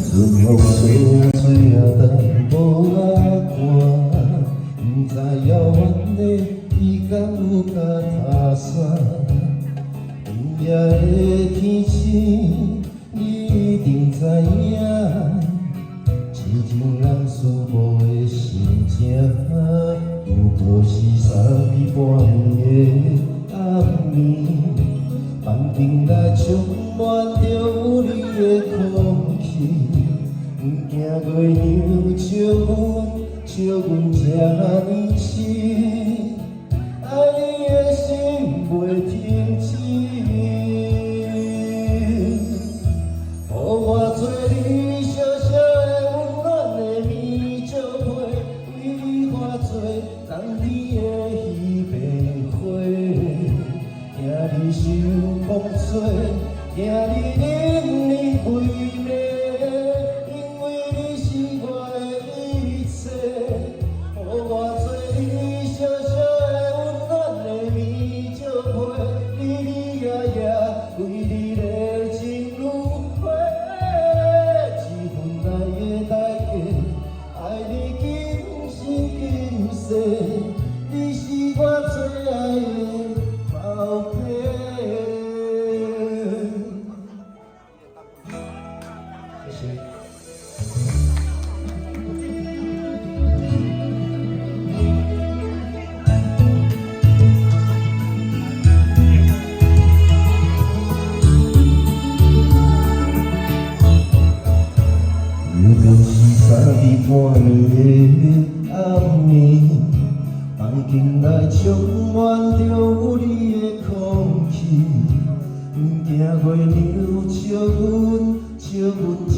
春風吹啊吹啊，淡薄仔寒，毋知遙遠的你敢有佮他散？今夜的天星，你一定知影，痴情人思慕的心情，不過是三更半暝的暗暝，房間內充滿著有你的空氣，毋驚月娘笑阮，笑阮這呢痴，愛你的心袂停止。予我做你小小的溫暖的棉石被，為你化做冬天的彼白花，驚你受風吹，驚你冷冷規暝，因為你是我的一切。予我做你小小的溫暖的棉石被，日日夜夜為你熱情如火，這份愛的代價，愛你今生今世，你是我最愛的寶貝。謝謝。又到是三更半暝的暗暝，房間內充滿著有你的空氣，毋驚月娘笑阮，笑阮這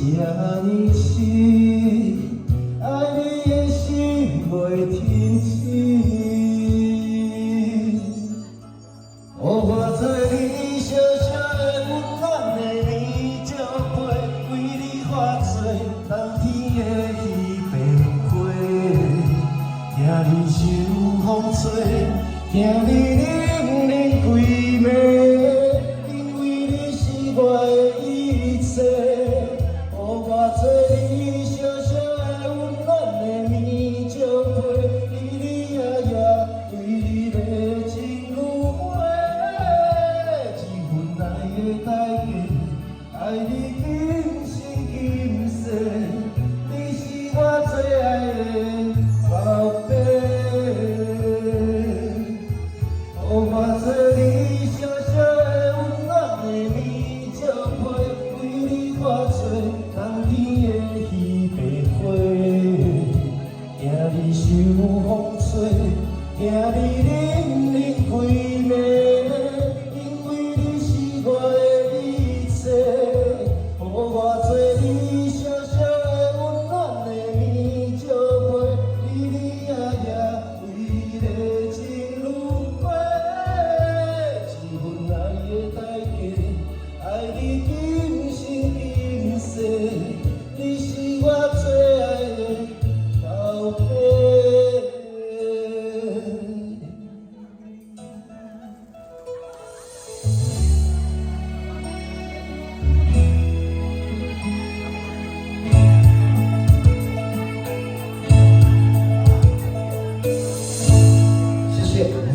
呢痴，愛你的心袂停止。予我做你小小的溫暖的棉石被，為你化做冬天的彼白花，驚你受風吹，驚你冷冷規暝，因為你是我的一切。予我做你小小的溫暖的棉石被，日日夜夜為你熱情如火，這份愛的代價，愛你今生今世，你是我最愛的寶貝。予我做你小小的溫暖的棉石被，為你化做冬天的彼白花，驚你受風吹，驚你冷冷規暝，因為你是我的一切。予我做你小小的溫暖的棉石被，日日夜夜為你熱情如火，這份愛的代價，愛你今